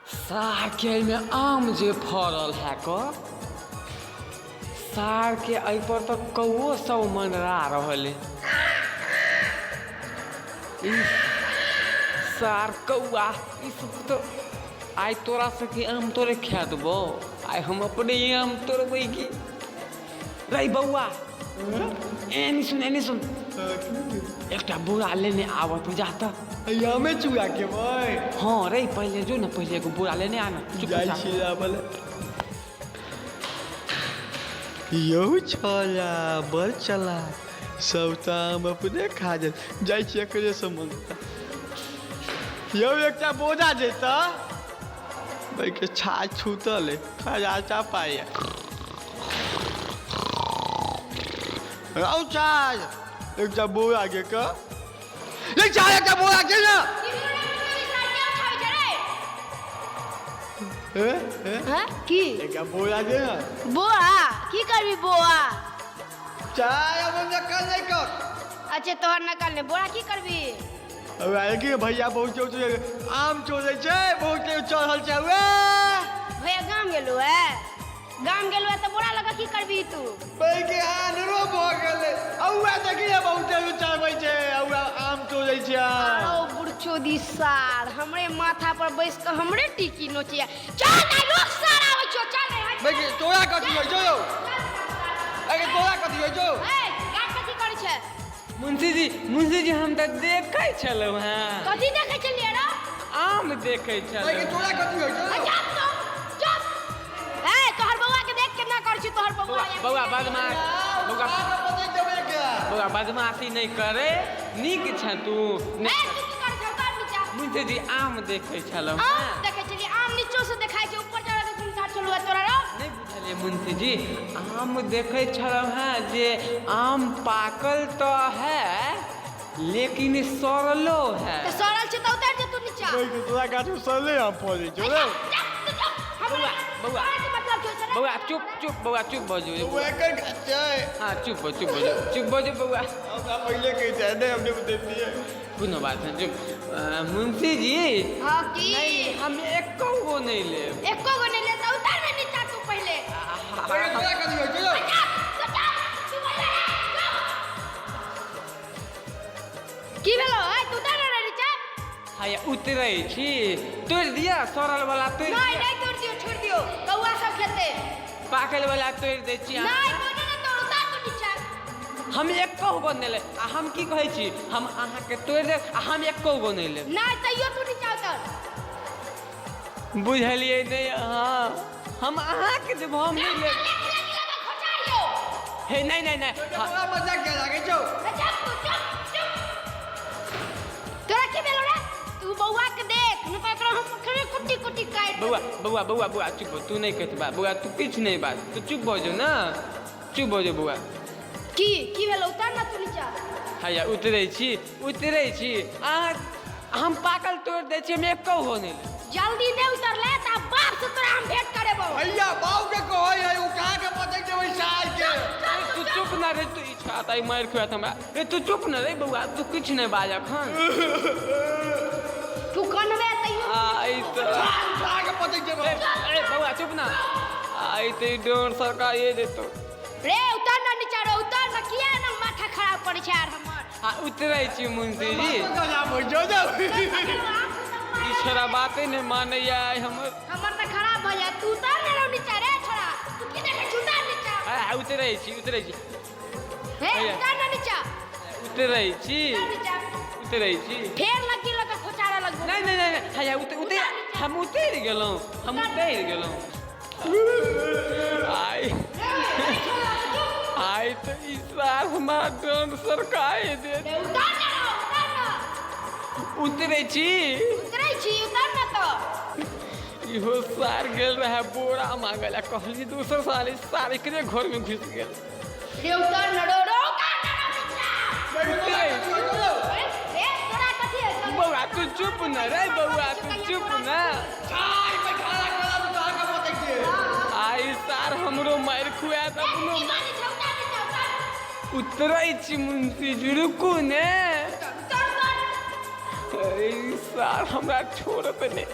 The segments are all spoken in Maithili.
सारके एहिमे आम जे फड़ल है क सारके एहिपर तऽ कौओ सब मंडरा रहल है। ई सार कौआ ई सब तऽ आइ तोरा सबके आम तोरे खा देबौ, आइ हम अपने ही आम तोड़बै की। रे बौआ, एनी सुन, एनी सुन, एकटा बोरा लेने आबऽ तू, जा तऽ। आमे चुरा खेबै? हँ रे, पहिले जो ने, पहिले एगो बोरा लेने आ ने। चुप जाइ जा। छी आबऽ लए। यौ छौड़ा बड़ चलाक, सब तऽ आम अपने खा जायत। जाइ छी एकरे से मंगता। यौ एकटा बोरा देता। के छाछ छूतल है, खराचा पाया रौ छाछ, एकटा बोरा के क एक छाछ, एकटा बोरा के ना। ए ए। हाँ? की? एकटा बोरा दे ना। बोआ की करबी बोआ? चाय अब नकल नहीं कर। अच्छा, तोहर नकल नहीं, बोरा की करबी? अब आए कि भैया बहुत चोर आम चोरै छै, बहुत चढ़ल छै उए। भैया गाम गेलू है, गाम गेलू है तऽ बोरा लगा की करबी तू? के आनरो भऽ गेलै। औआ देखिए, बहुत चढ़बै छै, औआ आम चोरै छै। आओ बुढ़चोदी सार, हमरे माथा पर बैस कऽ हमरे टिकी नोचिया। चल ना, रुक सार, आबै छियो, चल रे, हट। भाई तोरा कथी होइ छौ यौ? अरे तोरा कथी होइ छौ? ए, गाछ कथी करै छै? मुंशी जी, मुंशी जी, हम तऽ देखै छलहुँ हेँ। कथी देखै छलियै रे? आम देखै भाई छलहुँ। तोरा कथी होइ छौ? चुप तू, चुप। ए, तोहर बौआ के देख केना करै छी तोहर बौआ। बौआ, बौआ बदमाश, बौआ, बौआ बदमाशी नहि करे, नीक छै तू। ए, तू की करै छै? उतार नीचा। मुंशी जी, आम देखै छलहुँ आम हेँ। देखै छलियै? आम नीचो से देखाइ छै, ऊपर चढ़ के कोन साथ छलू तोरा रो? नहि बुझलियै मुंशी जी, आम देखै छलहुँ हेँ जे आम पाकल तऽ है लेकिन सड़लो है। तऽ सड़ल छै तऽ उतार दे तू नीचा। भाई तोरा गाछ में सड़ले आम फड़ै छौ रे? चुप तू, चुप। हमरा बौआ, बौआ। तोरा की मतलब छौ सड़ल? बौआ चुप, चुप बौआ, चुप भऽ जो। ओ एकर गाछ छै। हाँ, चुप हो, चुप हो जाओ, चुप भऽ जाओ बौआ। हमरा पहिले कहै छै नहि, हमने बतेतियै। कोनो बात नहि, चुप। मुंशी जी। हाँ, की? नहीं, हम एको गो नहि लेब। एको गो नहि ले तऽ उतार ने नीचा तू पहिले। भाई तोरा कथी होइ छौ यौ? चुप, तू चुप, तू बजा रे, चुप। की भेलो? ए, तू उतार ने नीचा। हाय, उतरै छी, तोड़ि दिअ सड़ल वाला, तोड़ि नहीं दिअ। नहीं, तोड़ दियो, छोड़ दियो, कौआ सब खेते। पाकल वाला तोड़ि दै छी अहाँ। नहीं, कोनो नहीं तोड़, उतार तू नीचा। हम एको गो नहि लेब। आ हम की कहै छी, हम अहाँके तोड़ि देब आ हम एको गो नहि लेब। नहीं, तैयो तू नीचा उतर। बुझलियै नहि अहाँ? हम अहाँके देब, हम नहि लेब। हे, नहीं नहीं नहीं, हाँ। तोरा मजाक क्या लागै छौ? चुप तू, चुप, चुप। तोरा की भेलो रे? तू बौआ के देख नहि तऽ एकरा हम अखने कुट्टी कुट्टी काटि बौआ, बौआ, बौआ, बौआ, चुप हो, तू नहि कहत बा। बौआ, तू किछु नहि बाज, तू चुप भऽ जो ने, चुप भऽ जो बौआ। की की भेलो? उतर ना तू नीचा। हैया उतरै छी, उतरै छी। अहाँ, हम पाकल तोड़ि दै छी, हम एको गो नहि लेब। जल्दी नहि उतरले तऽ बाप से तोरा हम भेंट करेबो। भैया बाऊ के कहै है, उठा के पटक देबै साल के। अरे तू चुप ना रे, तू ई छाता ई मारि खुआत हमरा। रे तू चुप ना रे बौआ, तू किछु नहि बाज अखन। तू कनबे तैयो। आ ई तऽ उठा के पटक देबै। ए, ए, बौआ चुप ना। आ ई तऽ ई डोर सरकार ये देतो। रे उतर ना नीचा रे, उतर ना, किया ना माथा खराब करै छै यार हमर? आ उतरै छी मुंशी जी। खराब होइ छौ जब। ई छोरा बाते नहि मानैया आइ हमर। हमर तऽ खराब भऽ जायत। तू उतर ना रे नीचा रे छोरा, तू की देखै छी? उतर नीचा। आ उतरै छी, उतरै छी। हे, भैया। उतर ना नीचा। उतरै छी। उतर नीचा। उतरै छी। फेर लग्गी लऽ कऽ खोचारऽ लगबो। नहि नहि नहि नहि, हैया उतर उतर, हम उतरि गेलहुँ, हम उतरि गेलहुँ। आइ आइ तऽ ई साल हमरा डोन सरकाए देत। रे उतर ना रे, उतर ना। उतरै छी। उतरै छी, उतर ना तऽ। इहो सार गेल रहे बोरा मांगल आ कहली दोसर साल, ई सार एकरे घर में घुसि गेल। रे उतर ना रे, रे उतर ना रे नीचा। उतरै छी। ए, रे तोरा कथी होइ छौ? बौआ तू चुप न रे, बौआ तू चुप न। छाय पे खाना खाना उठा के पटक दे। आइ सार हमरो मारि खुआत अपनो। की मानै छै? उतर नीचा, उतर। उतरै छी मुंशी जी, रुकू ने। उतर, उतर। ई सार हमरा छोड़त नहि।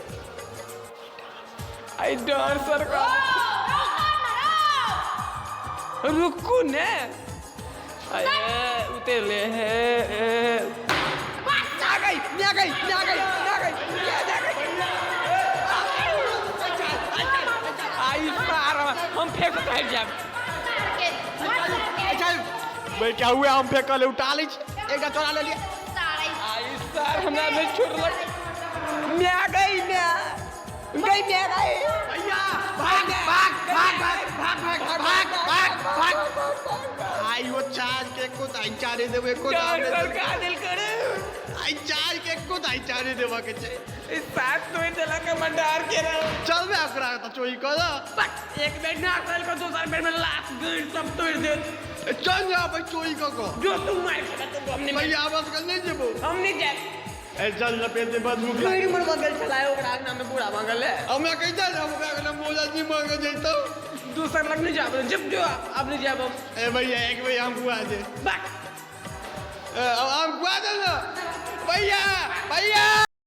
आई डर सरकार रुकू ने। अरे उतर ले है आ गई आ गई आ गई आ गई आ गई। आई सार हम फेंक के जाब। अच्छा भाई क्या हुआ? हम फेंकल उठा लै छी, एकटा चोरा लेलियै। आई सार हमरा नहीं छोड़लक। मैं गई मैं गई मैं गई। भैया भाग भाग भाग भाग भाग भाग भाग भाग भाग। आई वो चार के को दाई चारे देबे को डर सरकार दिल करे। आई चार के को दाई चारे देबा के छै। इस साथ तो देलक भंडार के रहो। चल बे ओकरा त चोरी कर। बट एक बेर ना कर को दोसर बेर में लात गिर सब तोड़ दे। चल जा भाई चोरी क को जो तू मार खेबे तो हम नहीं। भैया बस कर नहीं जेबो। हम नहीं जाए। ए चल न पेते बस भूख गैर मर बगल चलाए ओकरा अंगना में बूढ़ा बगल है। हमरा कैसा हम ओकरा के मोजा जी मांगे जैतो। दोसर लग नहीं जाब जब जो अब नहीं जाब हम। ए भैया एक भैया हम बुआ दे। बक ए हम बुआ दे ना भैया भैया।